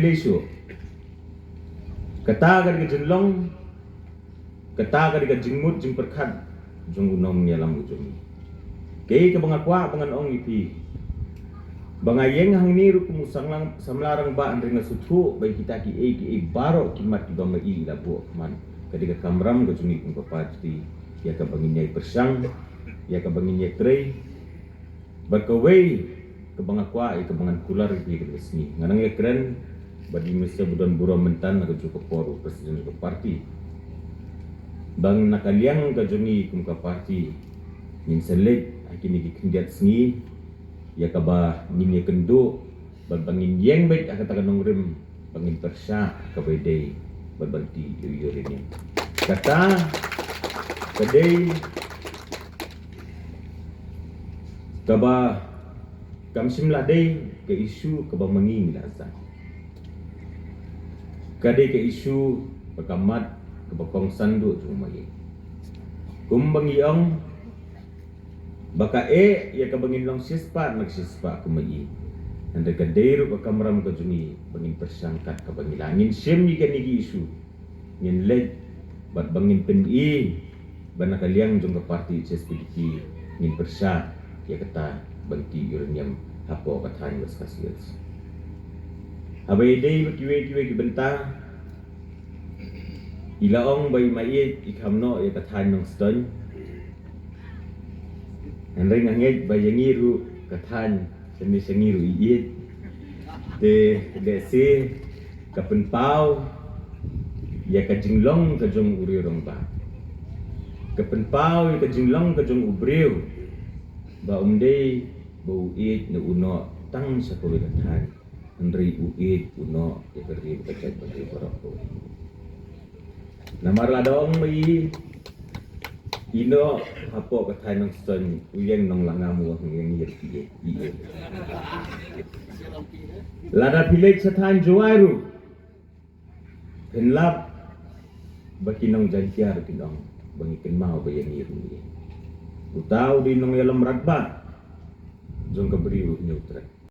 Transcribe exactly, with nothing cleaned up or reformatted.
Lei shuh. Kata ka dei ka jinglong, kata ka dei ka jingmut jingpyrkhat jong u nongïalam u jong ngi. Kaei kaba nga kwah ba ngan ong ïa phi, ba nga ïeng hangne ruh kum u samla, samla rangbah, hynrei nga sngewthuh ba ïa kita kiei kiei baroh ki mat kiba ma i la buh khmat, ka dei ka kamram ka jong ngi kum ka party, ïa kaba ngin ïai pyrshang, ïa kaba ngin ïai trei. Bad kawei kaba nga kwah ïa kaba ngan kular ïa phi kane ka sngi, nga nang ïakren bad i Mister Budon Burom mynta na kajuh ka por u president ka party, ba na ka liang ka jong ngi kum ka party ngin sa leit ha kine ki khyndiat sngi ïa kaba ngin ïakynduh bad ba ngin ïeng beit ha kata ka nongrim ba ngin pyrshah kaba ïadei bad ban tih ïa u uranium. Kata ka dei kaba kam shym la dei ka issue kaba ma ngi ngi la sah. Ka dei ka issue ba ka mat kaba kongsan duh jong ma ngi. Kumba ngi ong, ba ka eh ïa kaba ngin long shispah na ka shispah kum ma i. Hynrei ka dei ruh ka kamram ka jong ngi ba ngin pyrshang kat kaba ngi lah, ngin shim ïa kane ka issue, ngin leit bad ba ngin pyni ba na ka liang jong ka party H S P D P ngin pyrshah ïa kata ban tih uranium hapoh ka thaiñ West Khasi Hills. Haba ïadei bad kiwei kiwei ki bynta, i la ong ba i ma ïeit i kham noh ïa ka thaiñ Nongstoiñ. Hynrei nga ngeit ba ïa ngi ruh ka thaiñ, sha ngi, sha ngi ruh i ïeit. Te lehse ka pynpaw ïa ka jinglong ka jong u riew rangbah, ka pynpaw ïa ka jinglong ka jong u briew, ba um dei ba u ïeit ne u noh tang sha kawei ka thaiñ, hynrei u ïeit u noh ïa ka ri bad ka jaitbynriew baroh kawei. Namar lada ong ma i, i noh hapoh ka thaiñ Nongstoiñ, u ïeng nonglanga, mo, u ïeng ïa ki ïeit, i ïeit. Lada phi leit sha thaiñ Jowai ruh, phin lap ba ki nong Jaiñtia ruh kin ong ba ngi kynmaw ba ïa ngi ruh ngi ïeit. Uta u dei nongïalam radbah jong ka Bri u Hynñiewtrep.